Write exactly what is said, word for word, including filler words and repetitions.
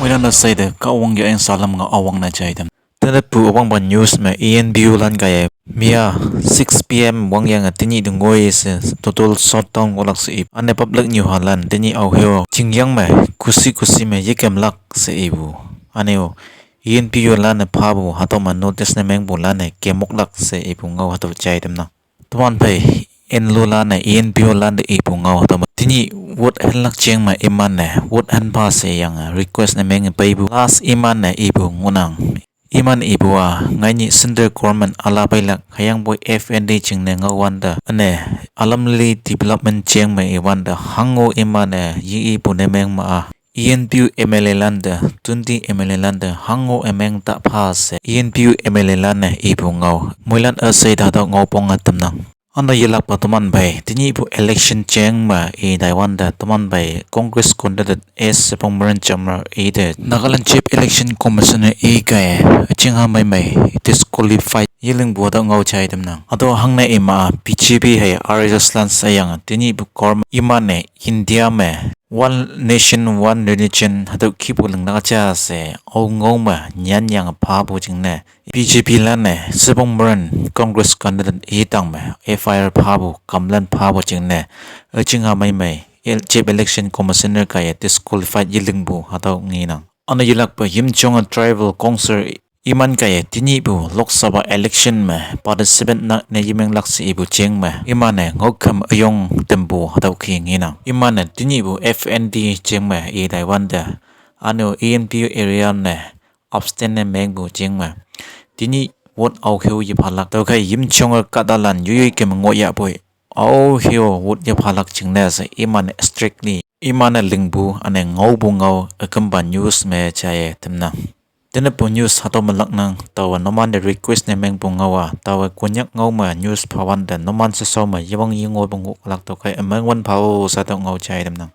Moilan asei de Kahwang ya eng salam nga awang na chai dem. Tenet pu awang ba news me E N P O lan kaya mia six P M wang yang tenyih dungoi se total shutdown ngolak se ip. Ane public nyu halan tenyih au heo chingyang me kusi kusi me yekem lak se ipu. Ane o E N P O lan ne pha bu hatong ma notice ne meng bu lan ne kemok lak se ipu ngau hatong chai dem na. Toman phei enlo lan ne E N P O lan de ipu ngau hatong ma tenyih vote hen lak cheng ma iman ne vote hen pha se yang request ne meng pei bu last iman ne ipu ngunang. Iman ipu a ngai ni central government ala pei lak hayang boi F N D ching ne ngau wan de ane alam li development cheng me iwan de hango iman ne yi ipu ne meng ma a. E N P O M L A lan de, twenty M L A lan de, hango emeng ta pha se, E N P O M L A lan ne ipu ngau. Moilan asei da dok ngau pong atem nang. Ano yelak pa toman bai, tenyih pu election cheng ma i daiwan de, toman bai, Congress candidate S Sepong Meren Chamra i de, Nagaland Chief Election Commissioner i kai, ching ha mai mai, disqualified, yeling bu da ngau chai dem nang. Ado hang ne ima, B J P hai, R S S lan sayang, tenyih pu korma, iman ne, India me, One Nation, One Religion, hatüo kipu lingna cha se, au ngau me, nyan yang pha pu jingne. B J P lan ne, Sepong Meren, Congress candidate yitang me, F I R pha pu, kamlan pha pu jingne. Aching ha mai mai, el-, Chief Election Commissioner kaya disqualified yeling pu, hatüo nginang. Ano yelak pa Yimchunger Tribal Council iman kaya tenyih pu Lok Sabha election me participant na ne yimeng lak se ipu cheng me. Iman ne ngokam ayong tempu hatüo ki nginang. Iman ne tenyih pu F N D cheng me i daiwan de. Ano E N P O area ne abstain ne meng pu cheng me. Tenyih vote au heo ye phalak. Tüokhei Yimchunger kahtalan yuyoi kem ngo ya poi. Au heo vote ye phalak jingne se iman ne strictly. Iman ne lingpu ane ngau pu ngau akümpa news me chaye temnang. Tenet pu news hatüo me laknang, taowe numan te request ne mengpu ngao a, taowe Konyak ngao me news phawan te numan sesao me yewang yingo pu ngohlak tüokhei ümeng wan phao sa tüo ngao jai tamnang.